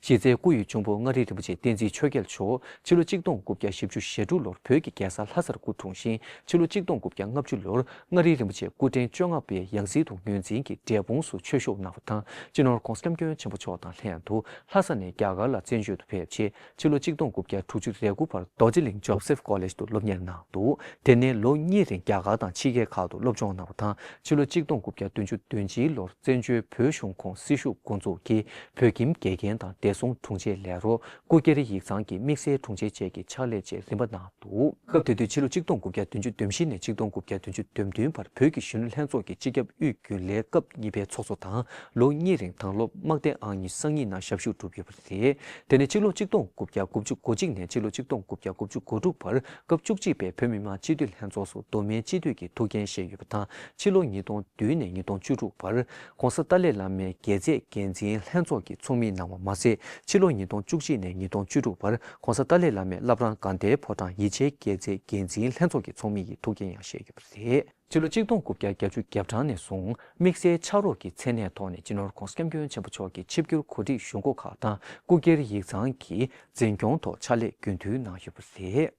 གཞི་རྩའི་སྐུ་ཡི་གཅུང་པོ་མངའ་རིས་རིན་པོ་ཆེ་བསྟན་འཛིན་ཆོས་རྒྱལ་མཆོག་ཕྱི་ལོ་གཅིག་སྟོང་དགུ་བརྒྱ་བཞི་བཅུ་ཞེ་དྲུག་ལོར་བོད་ཀྱི་རྒྱལ་ས་ལྷ་སར་སྐུ་འཁྲུངས་ཤིང་། ཕྱི་ལོ་གཅིག་སྟོང་དགུ་བརྒྱ་ལྔ་བཅུ་ལོར་མངའ་རིས་རིན་པོ་ཆེ་སྐུ་ཕྲེང་བཅོ་ལྔ་པའི་ཡང་སྲིད་དུ་ངོས་འཛིན་གྱིས་འབྲས་སྤུངས་སུ་ཆོས་ཞུགས་གནང་བ་དང་། སྤྱི་ནོར་༧གོང་ས་༧སྐྱབས་མགོན་ཆེན་པོ་མཆོག་དང་ལྷན་དུ་ལྷ་ས་ནས་རྒྱ་གར་ལ་བཙན་བྱོལ་དུ་ཕེབས་རྗེས། ཕྱི་ལོ་གཅིག་སྟོང་དགུ་བརྒྱ་དྲུག་ཅུ་རེ་དགུ་བར་རྡོ་རྗེ་གླིང་ཇོ་སེབ་ཀོ་ལེཇ་དུ་སློབ་གཉེར་གནང་འདུག་དེ་ནས་ལོ་གཉིས་རིང་རྒྱ་གར་དང་ཕྱི་རྒྱལ་ཁག་ཏུ་སློབ་སྦྱོང་གནང་བ་དང་། ཕྱི་ལོ་གཅིག་སྟོང་དགུ་བརྒྱ་བདུན་ཅུ་དོན་གཅིག་ལོར་བཙན་བྱོལ་བོད་གཞུང་ཁོངས་སྲི་ཞུ་འགོ་འཛུགས་ཀྱིས་བོད་ཁྱིམ་དགེ་རྒན་དང་བདེ་སྲུང་དྲུང་ཆེ་ལས་རོགས། སྐུ་སྒེར་ཡིག་ཚང་གི་དམིགས་བསལ་དྲུང་ཆེ་བཅས་ཀྱི་ཕྱག་ལས་བཅས་རིམ་པ་གནང་འདུག་སྐབས་དེ་དུས་ཕྱི་ལོ་གཅིག་སྟོང་དགུ་བརྒྱ་བདུན་ཅུ་དོན་བཞི་ནས་གཅིག་སྟོང་དགུ་བརྒྱ་བདུན་ཅུ་དོན་བདུན་བར་བོད་ཀྱི་གཞོན་ནུ་ལྷན་ཚོགས་ཀྱི་སྤྱི་ཁྱབ་དབུས་རྒྱུན་ལས་སྐབས་གཉིས་པའི་ཚོགས་གཙོ་དང་། ལོ་གཉིས་རིང་དྭང་སློབ་དམག་སྡེ་ཨང་ཉི་ཤུ་རྩ་གཉིས་ནང་ཞབས་ཞུ་བསྒྲུབས་ཡོད་པ་རེད། དེ་ནས་ཕྱི་ལོ་གཅིག་སྟོང་དགུ་བརྒྱ་དགུ་བཅུ་གོ་གཅིག་ནས་ཕྱི་ལོ་གཅིག་སྟོང་དགུ་བརྒྱ་དགུ་བཅུ་གོ་དྲུག་བར་སྐབས་བཅུ་གཅིག་པའི་བོད་མི་མང་སྤྱི་འཐུས་ལྷན་ཚོགས་སུ་མདོ་སྨད་སྤྱི་འཐུས་ཀྱི་ཐུགས་འགན་བཞེས་ཡོད་པ་དང་། ཕྱི་ལོ་ཉིས་སྟོང་བདུན་ནས་ཉིས་སྟོང་བཅུ་དྲུག་བར་༧གོང་ས་ཏཱ་ལའི་བླ་མའི་དགྱེས་མཛད་འགན་འཛིན་ལྷན་ཚོགས་ཀྱི་ཚོགས་མི་གནང་བ་མ་ཟད། ཕྱི་ལོ་ཉིས་སྟོང་བཅུ་གཅིག་ནས་ཉིས་སྟོང་བཅུ་དྲུག་བར་༧གོང་ས་ཏཱ་ལའི་བླ་མས་བླ་བྲང་དགའ་ལྡན་ཕོ་བྲང་ཡིད་ཆེས་དགྱེས་མཛད་འགན་འཛིན་ལྷན་ཚོགས་ཀྱི་ཚོགས་མི་ཡི་ཐུགས་འགན་ཡང་བཞེས་ཡོད་པ་རེད། ཕྱི་ལོ་གཅིག་སྟོང་དགུ་བརྒྱ་བརྒྱད་ཅུ་གྱ་གྲངས་ནས་བཟུང་དམིགས་བསལ་ཕྱག་རོགས་ཀྱི་མཚན་གནས་ཐོག་ནས་སྤྱི་ནོར་༧གོང་ས་༧སྐྱབས་མགོན་ཆེན་པོ་མཆོག་གི་ཆིབས་བསྒྱུར་གོ་སྒྲིག་གཞུང་སྒོ་ཁག་དང་སྐུ་སྒེར་ཡིག་ཚང་གི་འཛིན་སྐྱོང་ཐོག་ཕྱག་ལས་རྒྱུན་མཐུད་གནང་ཡོད་པ་རེད།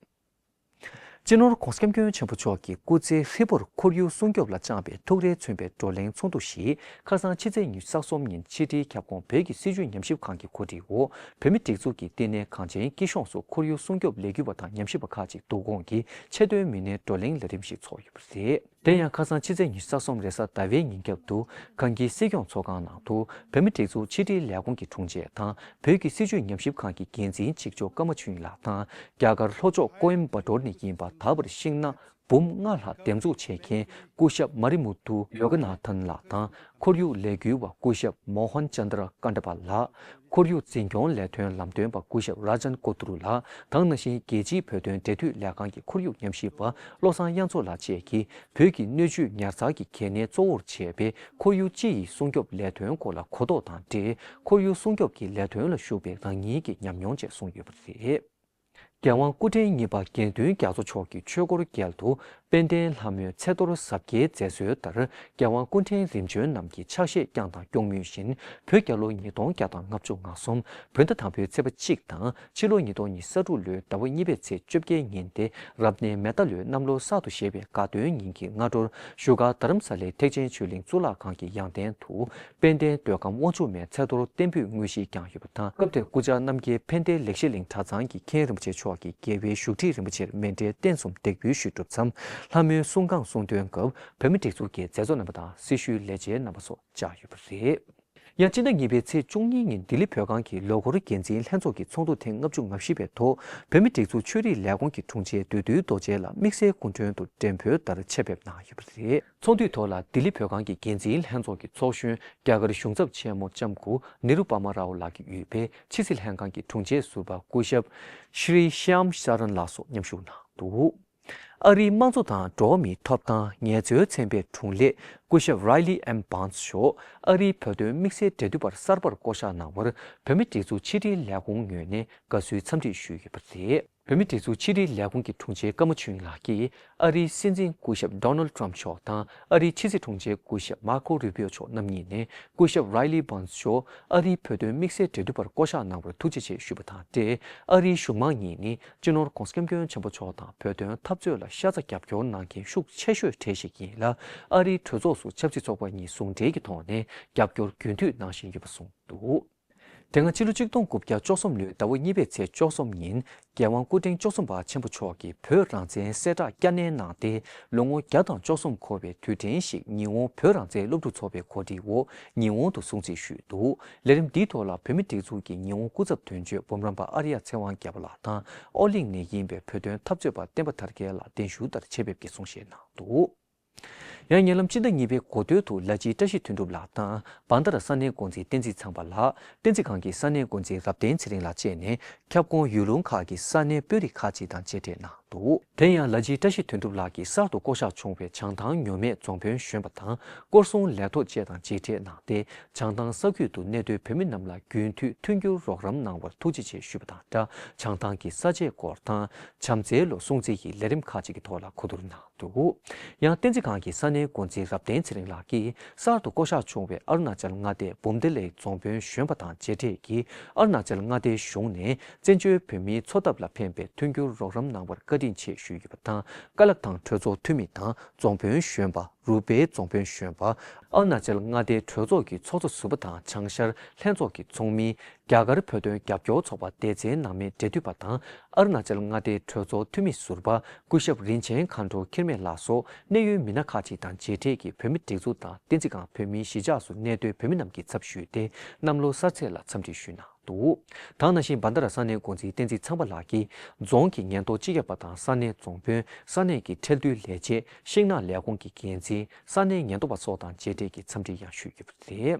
སྤྱི་ནོར་༧གོང་ས་༧སྐྱབས་མགོན་ཆེན་པོ་མཆོག་གི་སྐུ་ཚེ་ཧྲིལ་པོར་ཁོར་ཡུག་སྲུང་སྐྱོབ་ལ་བཅངས་པའི་ཐུགས་རེ་མཚོན་པའི་བགྲོ་གླེང་ཚོགས་འདུ་ཞིག་ཁ་སང་ཕྱི་ཚེས་ཉི་ཤུ་རྩ་གསུམ་ཉིན་ཕྱི་དྲིལ་ཁྱབ་ཁོངས་བོད་ཀྱི་སྲིད་བྱུས་ཉམས་ཞིབ་ཁང་གི་གོ་སྒྲིག་འོག་བོད་མིའི་སྒྲིག་འཛུགས་ཀྱི་བསྟི་གནས་གངས་ཅན་སྐྱིད་གཤོངས་སུ་ཁོར་ཡུག་སྲུང་སྐྱོབ་ལས་འགུལ་བ་དང་ཉམས་ཞིབ་པ་ཁག་ཅིག་བསྡུ་སྐོང་གིས་ཆེད་དོན་མི་སྣའི་བགྲོ་གླེང་ལས་རིམ་ཞིག་ཚོགས་ཡོད་པ་རེད། དེ་ཡང་ཁ་སང་ཕྱི་ཚེས་ཉི་ཤུ་རྩ་གསུམ་རེས་གཟའ་ཟླ་བའི་ཉིན་རྒྱབ་ཏུ་གངས་སྐྱིད་སྲིད་སྐྱོང་ཚོགས་ཁང་ནང་དུ་བོད་མིའི་སྒྲིག་འཛུགས་ཕྱི་དྲིལ་ལས་ཁུངས་ཀྱི་དྲུང་ཆེ་དང་། བོད་ཀྱི་སྲིད་བྱུས་ཉམས་ཞིབ་ཁང་གི་འགན་འཛིན་གཅིག་ལྕོགས་ཀརྨ་ཆོས་དབྱིངས་ལགས་དང་། རྒྱ་གར་ལྷོ་ཕྱོགས་ཀོ་ཨིམ་པ་ཏོར་ནས་ཡིན་པ་ད་བར་ཤིང་སྣ་འབུམ་ལྔ་ལྷག་འདེབས་འཛུགས་བྱེད་མཁན་སྐུ་ཞབས་མ་རི་མུ་ཏུ་ཡོ་ག་ན་ཐན་ལགས་དང་། ཁོར་ཡུག་ལས་འགུལ་བ་སྐུ་ཞབས་མོ་ཧན་ཅན་དྲ་ཀན་ཏྲ་པ་ལགས། ཁོར་ཡུག་འཛིན་སྐྱོང་ལས་དོན་ལམ་སྟོན་པ་སྐུ་ཞབས་ར་ཇན་ཀོ་ཏུ་རུ་ལགས་དང་། ནང་བཞིན་རྒྱལ་སྤྱིའི་བོད་དོན་འབྲེལ་མཐུད་ལས་ཁང་གི་ཁོར་ཡུག་ཉམས་ཞིབ་པ་བློ་བཟང་དབྱངས་མཚོ་ལགས་བཅས་ཀྱིས་བོད་ཀྱི་སྣོད་བཅུད་ཉར་ཚགས་ཀྱི་གལ་གནད་གཙོ་བོར་བྱས་པའི་ཁོར་ཡུག་སྤྱི་ཡི་སྲུང་སྐྱོབ་ལས་དོན་སྐོར་ལ་གོ་རྟོགས་དང་འབྲེལ། ཁོར་ཡུག་སྲུང་སྐྱོབ་ཀྱི་ལས་དོན་ལ་ཞུགས་པའི་རང་ཉིད་ཀྱི་ཉམས་མྱོང་བཅས་གསུངས་ཡོད་པ་རེད། རྒྱལ་དབང་སྐུ་ཕྲེང་གཉིས་པ་དགེ་འདུན་རྒྱ་མཚོ་མཆོག་གི་ཆོས་འཁོར་རྒྱལ་དུ་དཔལ་ལྡན་ལྷ་མོའི་ཚེ་གཏོར་གཟབ་རྒྱས་མཛད་སྲོལ་ལྟར། རྒྱལ་དབང་སྐུ་ཕྲེང་རིམ་བྱོན་རྣམས་ཀྱིས་ཕྱག་བཞེས་བསྐྱངས་དང་སྐྱོང་མུས་བཞིན། བོད་རྒྱལ་ལོ་ཉིས་སྟོང་བརྒྱ་དང་ལྔ་བཅུ་ང་གསུམ་བོད་ཟླ་དང་པོའི་ཚེས་པ་གཅིག་དང་། ཕྱི་ལོ་ཉིས་སྟོང་ཉི་ཤུ་རྩ་དྲུག་ལོའི་ཟླ་བ་གཉིས་པའི་ཚེས་བཅོ་བརྒྱད་ཉིན་ཏེ། རབ་གནས་མེ་རྟ་ལོའི་གནམ་ལོ་གསར་དུ་བཞད་པའི་དགའ་སྟོན་ཉིན་གྱི་སྔ་དྲོར་བཞུགས་སྒར་རྡ་རམ་ས་ལའི་ཐེག་ཆེན་ཆོས་གླིང་གཙུག་ལག་ཁང་གི་ཡང་སྟེང་དུ། དཔལ་ལྡན་མདོ་ཁམས་དབང་ཕྱུག་མའི་ཚེ་གཏོར་རྟེན་ཕུད་དངོས་གཞི་བསྐྱངས་ཡོད་པ་དང་། སྐབས་དེར་སྐུ་བཅར་རྣམ་རྒྱལ་ཕན་བདེ་ལེགས་བཤད་གླིང་གྲྭ་ཚང་གི་མཁན་རིན་པོ་ཆེ་མཆོག་གིས་རྒྱལ་བའི་བཞུགས་ཁྲི་རིན་པོ་ཆེར་མཎྜལ་རྟེན་གསུམ་འདེགས་འབུལ་ཞུས་གྲུབ་མཚམས། ལྷ་མོའི་གསུང་བསྐངས་གསུང་འདོན་སྐབས་བོད་མིའི་སྒྲིག་འཛུགས་ཀྱི་མཛད་གཙོ་རྣམ་པ་དང་སྲི་ཞུའི་ལས་བྱེད་རྣམ་པ་སོགས་བཅར་ཡོད་པ་རེད། ཡང་སྤྱི་ཟླ་གཉིས་པའི་ཚེས་བཅུ་གཉིས་ཉིན་ལྡི་ལི་བོད་ཁང་གི་ལོ་འཁོར་འགན་འཛིན་ལྷན་ཚོགས་ཀྱི་ཚོགས་འདུ་ཐེངས་ལྔ་བཅུ་ང་བཞི་པའི་ཐོག་བོད་མིའི་སྒྲིག་འཛུགས་ཆོས་རིག་ལས་ཁུངས་ཀྱི་དྲུང་ཆེ་བདུད་འདུལ་རྡོ་རྗེ་ལགས་དམིགས་བསལ་སྐུ་མགྲོན་དུ་འགྲེམས་སྤེལ་ལྟར་ཆེད་ཕེབས་གནང་ཡོད་པ་རེད། ཚོགས་འདུའི་ཐོག་ལ་ལྡི་ལི་བོད་ཁང་གི་འགན་འཛིན་ལྷན་ཚོགས་ཀྱི་ཚོགས་གཞོན་རྒྱ་གར་གཞུང་ཚབ་ཆེན་མོ་ལྕམ་སྐུ་ནེ་རུ་པ་མ་རའོ་ལགས་ཀྱི་ཡུལ་དཔོན་ཕྱི་སྲིད་ལྷན་ཁང་གི་དྲུང་ཆེ་ཟུར་པ་སྐུ་ཞབས་ཤྲི་ཤམ་ཤ་རན་ལགས་སོགས་མཉམ་ཞུགས་གནང་འདུག་ཨ་རིའི་དམངས་གཙོ་དང་འགྲོ་བ་མིའི་ཐོབ་ཐང་ངལ་རྩོལ་ཚན་པའི་དྲུང་ལས་སྐུ་ཞབས་རའི་ལི་ཨེམ་བཱན་སི་མཆོག་ཨ་རིའི་བོད་དོན་དམིགས་བསལ་འབྲེལ་མཐུད་པར་གསར་པར་བསྐོ་གཞག་གནང་བར་བོད་མིའི་སྒྲིག་འཛུགས་ཕྱི་དྲིལ་ལས་ཁུངས་ངོས་ནས་དགའ་བསུའི་འཚམས་འདྲི་ཞུས་ཡོད་པ་རེད། བོད་མིའི་སྒྲིག་འཛུགས་ཕྱི་དྲིལ་ལས་ཁུངས་ཀྱི་དྲུང་ཆེ་ཀརྨ་ཆོས་དབྱིངས་ལགས་ཀྱིས་ཨ་རིའི་སྲིད་འཛིན་སྐུ་ཞབས་ཌོ་ནལ་ཌི་ཊརམ་མཆོག་དང་ཨ་རིའི་ཕྱི་སྲིད་དྲུང་ཆེ་སྐུ་ཞབས་མར་ཁོ་རུ་པིའོ་མཆོག་རྣམ་གཉིས་ནས་སྐུ་ཞབས་རའི་ལི་བཱན་སི་མཆོག་ཨ་རིའི་བོད་དོན་དམིགས་བསལ་འབྲེལ་མཐུད་པར་བསྐོ་གཞག་གནང་བར་ཐུགས་རྗེ་ཆེ་ཞུས་པ་དང་འབྲེལ། ཨ་རིའི་གཞུང་མང་གཉིས་ནི་སྤྱི་ནོར་༧གོང་ས་༧སྐྱབས་མགོན་ཆེན་པོ་མཆོག་དང་བོད་དོན་འཐབ་རྩོད་ལ་ཤ་ཚ་རྒྱབ་སྐྱོར་གནང་མཁན་ཤུགས་ཆེ་ཤོས་གྲས་ཤིག་ཡིན་ལ། ཨ་རིའི་གྲོས་ཚོགས་སུ་ཆབ་སྲིད་ཚོགས་པ་གཉིས་ཟུང་འབྲེལ་གྱི་ཐོག་ནས་རྒྱབ་སྐྱོར་རྒྱུན་མཐུད་གནང་བཞིན་ཡོད་པ་གསུངས་འདུག་དེ་སྔ་ཕྱི་ལོ་ཆིག་སྟོང་དགུ་བརྒྱ་བཅུ་གསུམ་ལོའི་ཟླ་བ་གཉིས་པའི་ཚེས་བཅུ་གསུམ་ཉིན། རྒྱལ་དབང་སྐུ་ཕྲེང་བཅུ་གསུམ་པ་ཆེན་པོ་མཆོག་གིས་བོད་རང་བཙན་གསལ་བསྒྲགས་བསྐྱར་ནན་གནང་སྟེ། ལོ་ངོ་བརྒྱ་དང་བཅུ་གསུམ་འཁོར་བའི་དུས་དྲན་ཞིག་ཉི་ཧོང་བོད་རང་བཙན་སློབ་ཕྲུག་ཚོགས་པའི་གོ་སྒྲིག་འོག་ཉི་ཧོང་དུ་སྲུང་བརྩི་ཞུས་འདུག་ལས་རིམ་འདིའི་ཐོག་ལ་བོད་མིའི་སྒྲིག་འཛུགས་ཀྱི་ཉི་ཧོང་སྐུ་ཚབ་དོན་གཅོད་འབུམ་རམས་པ་ཨར་ཡ་ཚེ་དབང་རྒྱལ་པོ་ལགས་དང་། ཨོ་གླིང་ནས་ཡིན་པའི་བོད་དོན་འཐབ་རྩོད་པ་བསྟན་པ་དར་རྒྱས་ལགས་གདན་ཞུ་ལྟར་ཆེད་ཕེབས་ཀྱིས་གསུང་བཤད་གནང་འདུག་ཡང་ཉེ་ལམ་སྤྱི་ཟླ་གཉིས་པའི་འགོ་སྟོད་དུ་ལ་སྤྱིའི་བཀྲ་ཤིས་དོན་གྲུབ་ལགས་དང་བན་དྷ་ར་ས་གནས་འགོ་འཛིན་བསྟན་འཛིན་ཚངས་པ་ལགས། བསྟན་འཛིན་སྒང་གི་ས་གནས་འགོ་འཛིན་རབ་བརྟན་ཚེ་རིང་ལགས་བཅས་ནས་ཁྱབ་ཁོངས་ཡུལ་ལུང་ཁག་གི་ས་གནས་དཔོན་རིགས་ཁག་ཅིག་དང་མཇལ་འཕྲད་གནང་ འདུག་དེ་ཡང་ལ་ཕྱིའི་བཀྲ་ཤིས་དོན་གྲུབ་ལགས་ཀྱིས་གསར་དུ་བསྐོ་གཞག་བྱུང་བའི་བྱང་ཐང་མྱོང་མེད་རྫོང་དཔོན་གཞོན་པ་དང་སྐོར་སྲུང་ལས་ཐོག་བཅས་དང་མཇལ་འཕྲད་གནང་སྟེ། བྱང་ཐང་ས་ཁུལ་དུ་གནས་སྡོད་བོད་མི་རྣམས་ལ་རྒྱུན་མཐུད་མཐུན་འགྱུར་རོགས་རམ་གནང་བར་ཐུགས་རྗེ་ཆེ་ཞུས་པ་དང་སྦྲགས། བྱང་ཐང་གི་ས་དཔྱད་སྐོར་དང་། བྱམས་བརྩེའི་ལོ་སྲུང་བརྩི་ཡི་ལས་རིམ་ཁག་ཅིག་གི་ཐོག་ལ་གོ་བསྡུར་གནང་འདུག་ཡང་བསྟན་འཛིན་སྒང་གི་ས་གནས་འགོ་འཛིན་རབ་བརྟན་ཚེ་རིང་ལགས་ཀྱིས་གསར་དུ་བསྐོ་གཞག་བྱུང་བའི་ཨ་རུ་ན་ཅལ་མངའ་སྡེའི་འབུམ་སྡེ་གླིང་རྫོང་དཔོན་གཞོན་པ་དང་མཇལ་འཕྲད་ཀྱིས། ཨ་རུ་ན་ཅལ་མངའ་སྡེའི་གཞུང་ནས་བཙན་བྱོལ་བོད་མིའི་འཚོ་ཐབས་ལ་ཕན་པའི་མཐུན་འགྱུར་རོགས་རམ་གནང་བར་བཀའ་དྲིན་ཆེ་ཞུས་ཡོད་པ་དང་། ཀ་ལག་དང་གྲོས་ཚོགས་འཐུས་མི་དང་རྫོང་དཔོན་གཞོན་པ། རུ་སྦེའི་རྫོང་དཔོན་གཞོན་པ། ཨ་རུ་ན་ཅལ་མངའ་སྡེའི་གྲོས་ཚོགས་ཀྱི་ཚོགས་གཙོ་ཟུར་པ་དང་བྱང་ཤར་ལྷན་ཚོགས་ཀྱི་ཚོགས་མི། རྒྱ་གར་བོད་དོན་རྒྱབ་སྐྱོར་ཚོགས་པ་སྡེ་ཚན་ནང་མི་འབྲེལ་མཐུད་པ་དང་། ཨ་རུ་ན་ཅལ་མངའ་སྡེའི་གྲོས་ཚོགས་འཐུས་མི་ཟུར་པ་སྐུ་ཞབས་རིན་ཆེན་མཁའ་འགྲོ་འཁྱིལ་མེད་ལགས་སོགས་གནད་ཡོད་མི་སྣ་ཁག་ཅིག་དང་མཇལ་འཕྲད་ཀྱིས་བོད་མི་སྒྲིག་འཛུགས་དང་བསྟན་འཛིན་སྒང་བོད་མིའི་གཞིས་ཆགས་སུ་གནས་སྡོད་བོད་མི་རྣམས་ཀྱི་ཚབ་ཞུས་ཏེ། གནམ་ལོ་གསར་ཚེས་ལ་འཚམས་འདྲི་ཞུས་གནང་འདུག་ད་ག་ནང་བཞིན་བྷན་དྷ་ར་ས་གནས་འགོ་འཛིན་བསྟན་འཛིན་ཚངས་པ་ལགས་ཀྱིས་རྫོང་གི་ཉེན་རྟོག་སྤྱི་ཁྱབ་པ་དང་ས་གནས་རྫོང་དཔོན། ས་གནས་ཀྱི་ཁྲལ་བསྡུའི་ལས་བྱེད། ཤིང་ནགས་ལས་ཁུངས་ཀྱི་འགན་འཛིན། ས་གནས་ཉེན་རྟོག་པ་སོགས་དང་མཇལ་འཕྲད་ཀྱིས་འཚམས་འདྲི་ཡང་ཞུས་ཡོད་པ་རེད།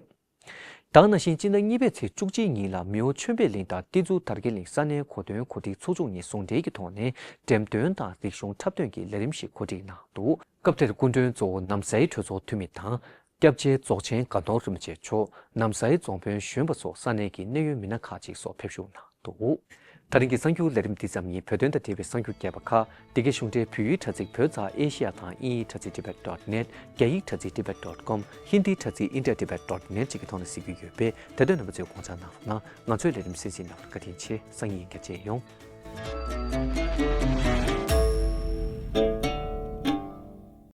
ད་ག་ནང་བཞིན་སྤྱི་ཟླ་གཉིས་པའི་ཚེས་བཅུ་གཅིག་ཉིན་ལ་མེའོ་ཆོས་འཕེལ་གླིང་དང་ཏི་ཛུ་དར་རྒྱས་གླིང་ས་གནས་གོ་སྟོན་གོ་སྒྲིག་ཚོགས་ཆུང་གཉིས་ཟུང་འབྲེལ་གྱི་ཐོག་ནས་འགྲེམས་སྟོན་དང་རིག་གཞུང་འཁྲབ་སྟོན་གྱི་ལས་རིམ་ཞིག་གོ་སྒྲིག་གནང་འདུག་སྐབས་དེར་སྐུ་མགྲོན་གཙོ་བོ་ནམ་སའི་གྲོས་ཚོགས་འཐུས་མི་དང་། སྐྱབས་རྗེ་རྫོགས་ཆེན་དགའ་གདོང་རིན་པོ་ཆེ་མཆོག་ནམ་སའི་རྫོང་དཔོན་གཞོན་པ་སོགས་ས་གནས་ཀྱི་གནད་ཡོད་མི་སྣ་ཁག་ཅིག་སོགས་ཕེབས་ཞུགས་གནང་འདུག་ད་རིང་གི་གསར་འགྱུར་ལས་རིམ་འདི་ཙམ་ཡིན། བོད་དོན་དང་འབྲེལ་བའི་གསར་འགྱུར་རྒྱས་པ་ཁག་འདི་གའི་གཞུང་འབྲེལ་བོད་ཡིག་དྲ་ཚིགས་བོད་ཙ་ཨེ་ཤི་ཡ་དང་དབྱིན་ཡིག་དྲ་ཚིགས་tibet dot net། རྒྱ་ཡིག་དྲ་ཚིགས་tibet dot com། ཧིན་དིའི་དྲ་ཚིགས་india tibet dot net བཅས་ཀྱི་ཐོག་ནས་གཟིགས་རྒྱུ་ཡོད་པས། དེ་དོན་རྣམ་པ་ཚོས་དགོངས་འཇགས་གནང་རོགས་གནང་། ང་ཚོའི་ལས་རིམ་གསན་གཟིགས་གནང་བར་བཀའ་དྲིན་ཆེ། སང་ཉིན་མཇལ་ཡོང་།